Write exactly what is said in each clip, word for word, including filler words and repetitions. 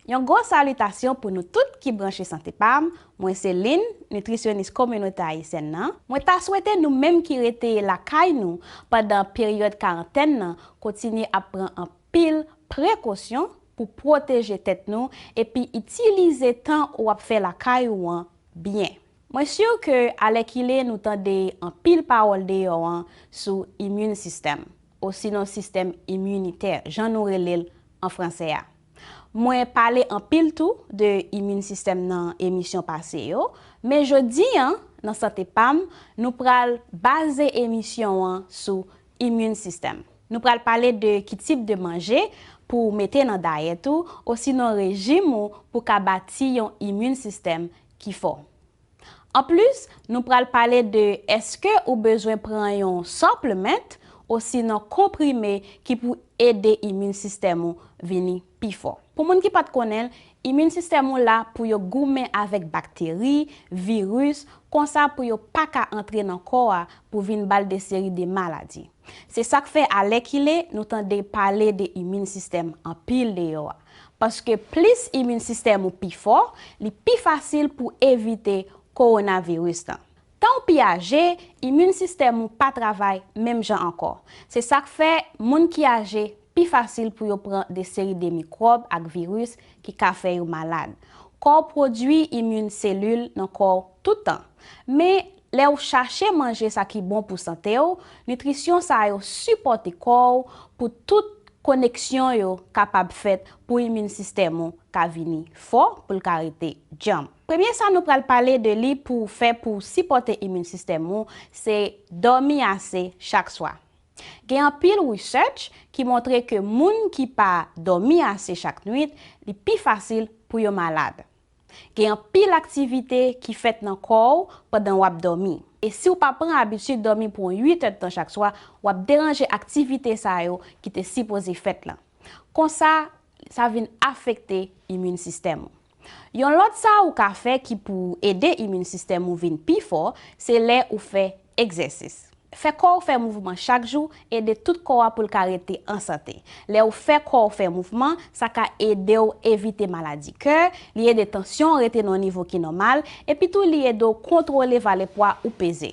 Yon gwo salitasyon pou nou tout ki branche Sante Pam. Mwen se Lynn, nitrisyonis kominote ayisyèn nan. Mwen ta swete nou menm ki rete lakay nou pandan peryòd karantèn nan kontinye ap pran anpil prekosyon pou pwoteje tèt nou epi itilize tan ou ap fè lakay ou an byen. Mwen si ke alèkile nou tande anpil pawòl deyò an sou immune system, osinon sistèm iminitè, jan nou rele l an fransè a. Mwen pale anpil tou de immune system nan emisyon pase yo, men jodi an, nan Sante Pam, nou pral baze emisyon an sou immune system. Nou pral pale de ki tip de manje pou w mete nan dayèt ou, osinon rejim ou pou ka bati yon immune system ki fò. Anplis, nou pral pale de èske ou bezwen pran yon supplement osinon konprime ki pou ede immune system ou vini pi fò. Pou moun ki pa t konnen l, immune system ou la pou yo goumen avèk bakteri, viris, konsa pou yo pa ka antre nan kò a pou vin ba l de seri de maladi. Se sa k fè alèkile nou tande pale de immune system anpil deyò a. Paske plis immune system ou pi fò, li pi fasil pou evite kowonaviris lan. Tan w pi aje, immune system ou pa travay menm jan ankò. Se sa k fè moun ki aje pi fasil pou yo pran de seri de mikwòb ak viris ki ka fè yo malad. Kò w pwodui immune selil nan kò w tout tan. Men, lè w chache manje sa ki bon pou sante w, nitrisyon sa yo sipòte kò w pou tout koneksyon yo kapab fèt pou immune system ou ka vini fò, pou l ka rete djanm. Premye sa nou pral pale de li pou w fè pou w sipòte immune system ou, se dòmi ase chak swa. Gen anpil research ki montre ke moun ki pa dòmi ase chak nwit, li pi fasil pou yo malad. Gen anpil aktivite ki fèt nan kò w pandan w ap dòmi. E si w pa pran abitid dòmi pou yon uit èdtan chak swa, w ap deranje aktivite sa yo ki te sipoze fèt lan. Konsa, sa vin afekte immune system ou. Yon lòt sa ou ka fè ki pou ede immune system ou vin pi fò, se lè ou fè egzèsis. Fè kò w fè mouvman chak jou ede tout kò a pou l ka rete an sante. Lè ou fè kò w fè mouvman, sa ka ede w evite maladi kè, li ede tansyon w rete nan yon nivo ki nòmal, epi tou li ede w kontwole valè pwa ou peze.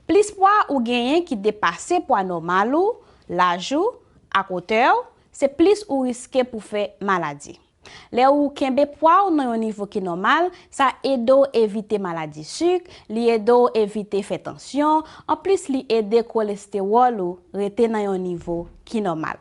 Plis pwa ou genyen ki depase pwa nòmal ou, laj ou, ak wotè w, se plis ou riske pou fè maladi. Lè ou kenbe pwa w nan yon nivo ki nòmal, sa ede w evite maladi sik, li ede w evite fè tansyon, anplis li ede kolestewòl ou rete nan yon nivo ki nòmal.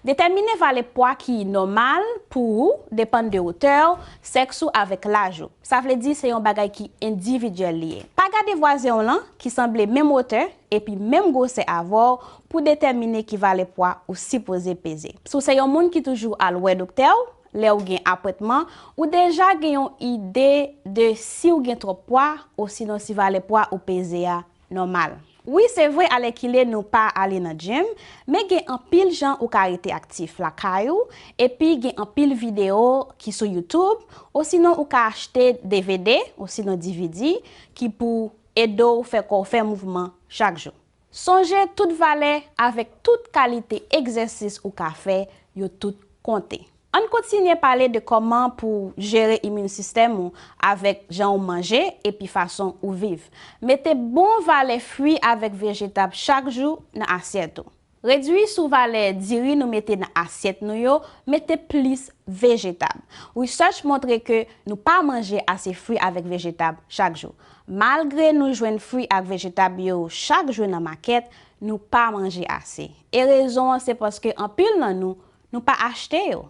Detèmine valè pwa ki nòmal pou ou depann de wotè w, sèks ou avèk laj ou. Sa vle di se yon bagay ki endividyèl li ye. Pa gade vwazen w lan ki sanble menm wotè epi menm gwosè avè w pou detèmine ki valè pwa ou sipoze peze. Si w se yon moun ki toujou al wè doktè w lè w gen apwentman, ou deja gen yon ide de si w gen twòp pwa osinon si valè pwa ou peze a nòmal. Wi, se vre, alèkile nou pa ale nan gym, men gen anpil jan ou ka rete aktif lakay ou, epi gen anpil videyo ki sou YouTube, osinon ou ka achte D V D, osinon D V D, ki pou ede w fè kò w fè mouvman chak jou. Sonje, tout valè avèk tout kalite egzèsis ou ka fè, yo tout konte. Ann kontinye pale de kòman pou jere immune system ou avèk jan ou manje epi fason ou viv. Mete bon valè fwi avèk vejetab chak jou nan asyèt ou. Redui sou valè diri nou mete nan asyèt nou yo, mete plis vejetab. Research montre ke nou pa manje ase fwi avèk vejetab chak jou. Malgre nou jwenn fwi ak vejetab yo chak jou nan makèt, nou pa manje ase. E rezon an se paske anpil nan nou, nou pa achte yo.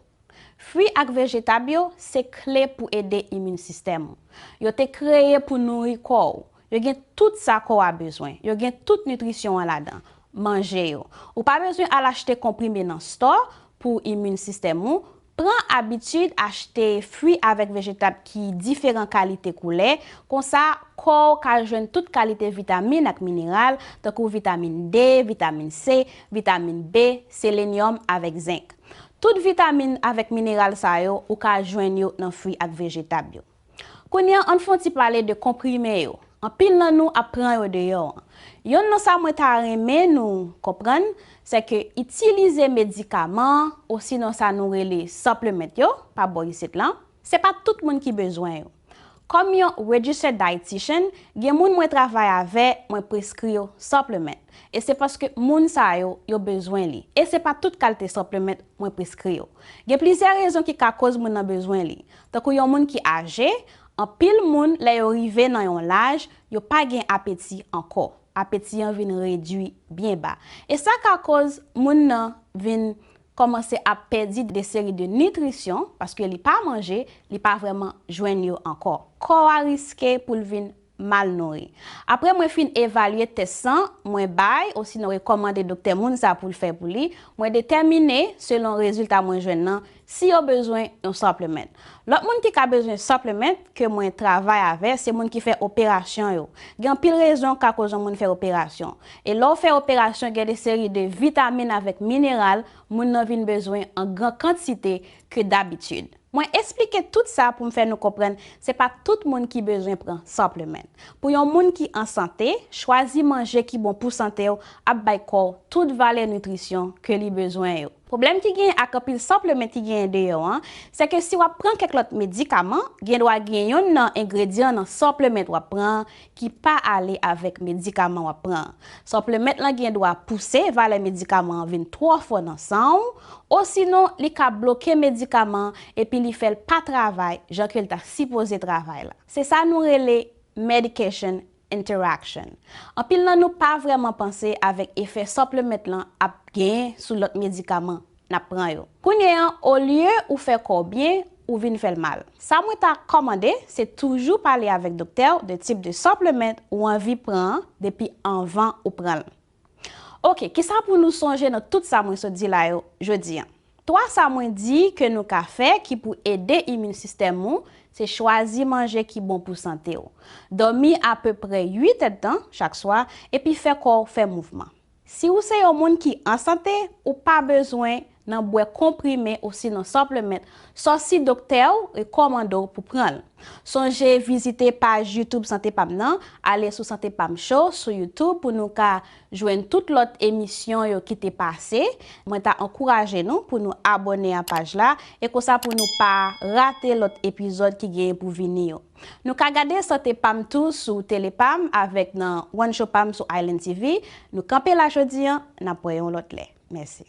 Fwi ak vejetab yo se kle pou ede immune system ou. Yo te kreye pou nouri kò w. Yo gen tout sa kò a bezwen. Yo gen tout nitrisyon an ladan. Manje yo. Ou pa bezwen al achte konprime nan stò pou immune system ou. Pran abitid achte fwi avèk vejetab ki diferan kalite koulè. Konsa, kò w ka jwenn tout kalite vitamin ak mineral, tankou vitamin D, vitamin C, vitamin B, selenyòm avèk zenk. Tout vitamin avèk mineral sa yo, ou ka jwenn yo nan fwi ak vejetab yo. Kounye a, ann fè yon ti pale de konprime yo. Anpil nan nou ap pran yo deyò an. Yonn nan sa mwen ta renmen nou konprann, se ke itilize medikaman, osinon sa nou rele suplement yo, pa bò isit lan, se pa tout moun ki bezwen yo. Kòm yon registered dietitian, gen moun mwen travay avè, mwen preskri yo suplement. E se paske moun sa yo, yo bezwen li. E se pa tout kalite suplement mwen preskri yo. Gen plizyè rezon ki ka koz moun nan bezwen li. Tankou yon moun ki aje, anpil moun, lè yo rive nan yon laj, yo pa gen apeti ankò. Apeti an vin redui byen ba. E sa ka koz moun nan vin kòmanse ap pèdi de seri de nitrisyon, paske li pa manje, li pa vrèman jwenn yo ankò. Kò a riske pou l vin mal nouri. Apre mwen fin evalye tès san mwen bay, osinon rekòmande doktè moun sa pou l fè pou li, mwen detèmine, selon rezilta mwen jwenn nan, si yo bezwen yon suplement. Lòt moun ki ka bezwen suplement ke mwen travay avè, se moun ki fè operasyon yo. Gen anpil rezon ka koz yon moun fè operasyon. E lè w fè operasyon, gen de seri de vitamin avèk mineral moun nan vin bezwen an gran kantite ke dabitid. Mwen esplike tout sa pou m fè nou konprann se pa tout moun ki bezwen pran suplement. Pou yon moun ki an sante, chwazi manje ki bon pou sante w ap bay kò w tout valè nitrisyon ke li bezwen yo. Pwoblèm ki genyen ak anpil suplement ki genyen deyò an, se ke si w ap pran kèk lòt medikaman, gen dwa gen yonn nan engredyan nan suplement w ap pran an ki pa ale avèk medikaman w ap pran an. Suplement lan gen dwa pouse valè medikaman an vin twò fò nan san w, osinon li ka bloke medikaman an epi li fè l pa travay jan ke l ta sipoze travay la. Se sa nou rele medication interaction. Anpil nan nou pa vrèman panse avèk efè suplement lan ap genyen sou lòt medikaman n ap pran yo. Kounye an, olye ou fè kò w byen, ou vin fè l mal. Sa mwen ta kòmande, se toujou pale avèk doktè w de tip de suplement ou anvi pran an depi anvan ou pran l. Oke, kisa pou nou sonje nan tout sa mwen sot di la yo jodi an? Twa sa mwen di ke nou ka fè ki pou ede imin sistèm ou, se chwazi manje ki bon pou sante w. Dòmi apeprè uit èdtan chak swa, epi fè kò w fè mouvman. Si ou se yon moun ki an sante, ou pa bezwen nan bwè konprime osinon suplement, sòf si doktè w rekòmande w pou pran l. Sonje vizite paj YouTube Sante Pam nan, ale sou Sante Pam Show sou YouTube pou nou ka jwenn tout lòt emisyon yo ki te pase. Mwen ta ankouraje nou pou nou abòne a paj la e konsa pou nou pa rate lòt epizòd ki genyen pou vini yo. Nou ka gade Sante Pam tou sou Tele Pam avèk nan One Show Pam sou Island T V. Nou kanpe la jodi an, n ap wè yon lòt lè. Mèsi.